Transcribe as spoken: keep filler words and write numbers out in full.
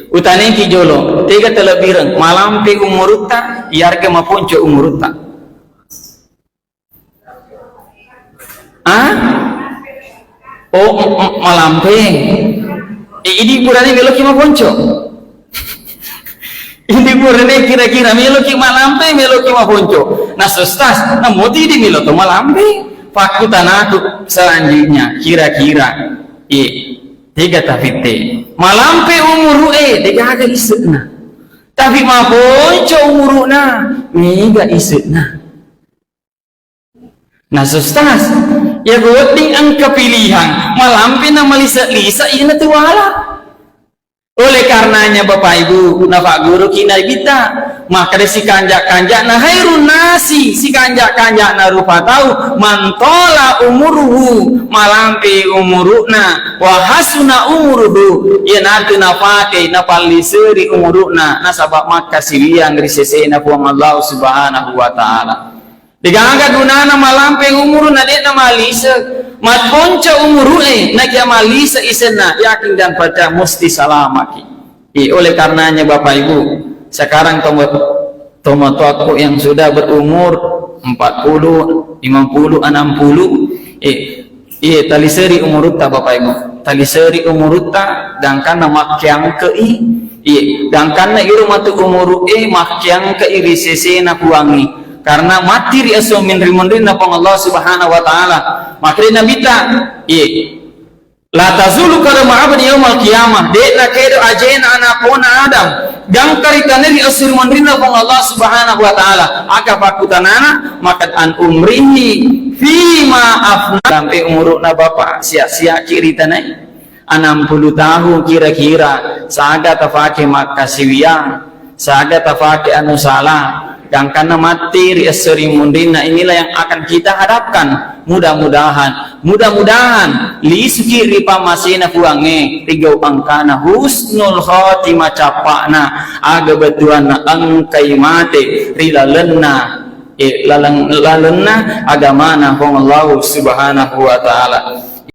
Utaneki jolo, tega talebbireng, malampe umurutta, iyarega maponco umurutta. Ah? Oh, m-, m-, malampe. Eh, idi burane meloki maponco. Idi burane kira-kira meloki malampe, meloki maponco. Nah, sestas, nah, moti idi melo to malampe. Pakkutanaku selanjutnya, kira-kira. Eh, tega tafitte. Malampe umuru e, degaga ise'na. Tapi maponco umuru'na, mega ise'na. Nah, sestas, ya wedding engka pilihan, malampe na malise-lise, iyana tu wala. Oleh karenanya, Bapak Ibu, nafagguruki Nabitta, makkeda sikanja-kanjana khairun nasi, sikanja-kanjana rupa tau, man tola umuruhu, malampe umuru'na, wa hasuna umuruhu, iyanatu nafake, napalliseri umuru'na, nasaba makkasiwiang ri sesena Puang Allah Subhanahu wa Ta'ala. Degaga gunana malampe umuru na de'na malise, maponco umuru e, nakia malise isenna, yakin dan percaya musti salamaki. Eh, oleh karenanya Bapak Ibu, sekarang tomo-, tomatoakku yang sudah berumur empat puluh, lima puluh, enam puluh, eh, iya, taliseri umurutta, Bapak Ibu. Taliseri umurutta, gangkanna makkeangke'i, iya, gangkanna iro matu umuru e makkeangke'i ri sesena Puangnge. Karena matti ri esso menri-menrinna Puang Allah Subhanahu wa Ta'ala. Makkeda Nabitta, iya, la tazulu qadama abdi yaumal qiyamah. De'na kedo ajena anapona Adam. Gangka ri taneri esso menrinna Puang Allah Subhanahu wa Ta'ala. Aga pakkutanana, maka an umrihi fima afna. Sampai umuruna bapak sia-siaki ri tanai. Enam puluh tahun kira-kira, saga tafake makkasiwiang, saga tafake anu sala, gangkanna matti ri esso ri munrinna, inilah yang akan kita hadapkan. Mudah-mudahan, mudah-mudahan lisuki ri pammasena Puangnge, rigau engkana husnul khotimah, cappa'na, aga bettuanna engkai mate ri lalenna, eh, laleng-, lalenna agamana Puang Allah Subhanahu wa Ta'ala.